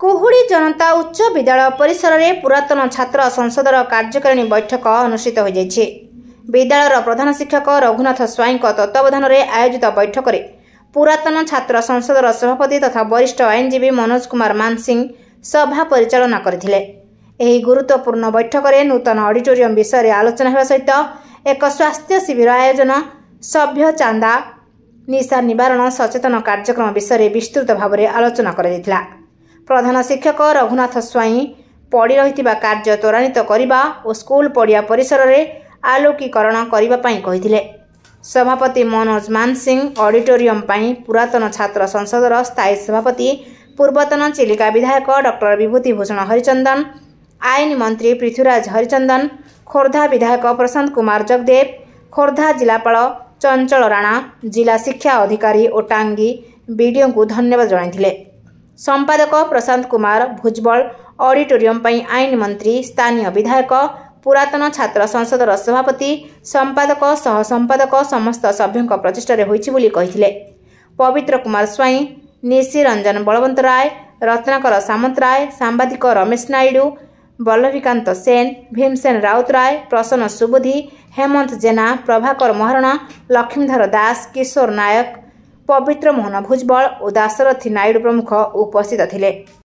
କୁହୁଡ଼ି ଜନତା ଉଚ୍ଚ ବିଦ୍ୟାଳୟ ପରିସରରେ ପୁରାତନ ଛାତ୍ର ସଂସଦର କାର୍ଯ୍ୟକାରିଣୀ ବୈଠକ ଅନୁଷ୍ଠିତ ହୋଇଯାଇଛି। ବିଦ୍ୟାଳୟର ପ୍ରଧାନ ଶିକ୍ଷକ ରଘୁନାଥ ସ୍ୱାଇଁଙ୍କ ତତ୍ତ୍ୱାବଧାନରେ ଆୟୋଜିତ ବୈଠକରେ ପୁରାତନ ଛାତ୍ର ସଂସଦର ସଭାପତି ତଥା ବରିଷ୍ଠ ଆଇନଜୀବୀ ମନୋଜ କୁମାର ମାନସିଂ ସଭା ପରିଚାଳନା କରିଥିଲେ। ଏହି ଗୁରୁତ୍ୱପୂର୍ଣ୍ଣ ବୈଠକରେ ନୂତନ ଅଡିଟୋରିୟମ ବିଷୟରେ ଆଲୋଚନା ହେବା ସହିତ ଏକ ସ୍ୱାସ୍ଥ୍ୟ ଶିବିର ଆୟୋଜନ, ସଭ୍ୟ ଚାନ୍ଦା, ନିଶା ନିବାରଣ ସଚେତନ କାର୍ଯ୍ୟକ୍ରମ ବିଷୟରେ ବିସ୍ତୃତ ଭାବରେ ଆଲୋଚନା କରାଯାଇଥିଲା। ପ୍ରଧାନ ଶିକ୍ଷକ ରଘୁନାଥ ସ୍ୱାଇଁ ପଡ଼ି ରହିଥିବା କାର୍ଯ୍ୟ ତ୍ୱରାନ୍ୱିତ କରିବା ଓ ସ୍କୁଲ ପଡ଼ିଆ ପରିସରରେ ଆଲୋକୀକରଣ କରିବା ପାଇଁ କହିଥିଲେ। ସଭାପତି ମନୋଜ ମାନସିଂ ଅଡିଟୋରିୟମ ପାଇଁ ପୁରାତନ ଛାତ୍ର ସଂସଦର ସ୍ଥାୟୀ ସଭାପତି ପୂର୍ବତନ ଚିଲିକା ବିଧାୟକ ଡକ୍ଟର ବିଭୂତି ଭୂଷଣ ହରିଚନ୍ଦନ, ଆଇନ ମନ୍ତ୍ରୀ ପୃଥ୍ୱୀରାଜ ହରିଚନ୍ଦନ, ଖୋର୍ଦ୍ଧା ବିଧାୟକ ପ୍ରଶାନ୍ତ କୁମାର ଜଗଦେବ, ଖୋର୍ଦ୍ଧା ଜିଲ୍ଲାପାଳ ଚଞ୍ଚଳ ରାଣା, ଜିଲ୍ଲା ଶିକ୍ଷା ଅଧିକାରୀ ଓ ଟାଙ୍ଗୀ ବିଡିଓଙ୍କୁ ଧନ୍ୟବାଦ ଜଣାଇଥିଲେ। ସମ୍ପାଦକ ପ୍ରଶାନ୍ତ କୁମାର ଭୁଜବଳ ଅଡିଟୋରିୟମ ପାଇଁ ଆଇନ ମନ୍ତ୍ରୀ, ସ୍ଥାନୀୟ ବିଧାୟକ, ପୁରାତନ ଛାତ୍ର ସଂସଦର ସଭାପତି, ସମ୍ପାଦକ, ସହ ସମ୍ପାଦକ, ସମସ୍ତ ସଭ୍ୟଙ୍କ ପ୍ରଚେଷ୍ଟାରେ ହୋଇଛି ବୋଲି କହିଥିଲେ। ପବିତ୍ର କୁମାର ସ୍ୱାଇଁ, ନିଶି ରଞ୍ଜନ ବଳବନ୍ତରାୟ, ରତ୍ନାକର ସାମନ୍ତରାୟ, ସାମ୍ବାଦିକ ରମେଶ ନାଇଡୁ, ବଲ୍ଲଭିକାନ୍ତ ସେନ, ଭୀମସେନ ରାଉତରାୟ, ପ୍ରସନ୍ନ ସୁବୁଧି, ହେମନ୍ତ ଜେନା, ପ୍ରଭାକର ମହାରଣା, ଲକ୍ଷ୍ମୀଧର ଦାସ, କିଶୋର ନାୟକ, ପବିତ୍ର ମୋହନ ଭୁଜବଳ ଓ ଦାଶରଥୀ ନାଇଡୁ ପ୍ରମୁଖ ଉପସ୍ଥିତ ଥିଲେ।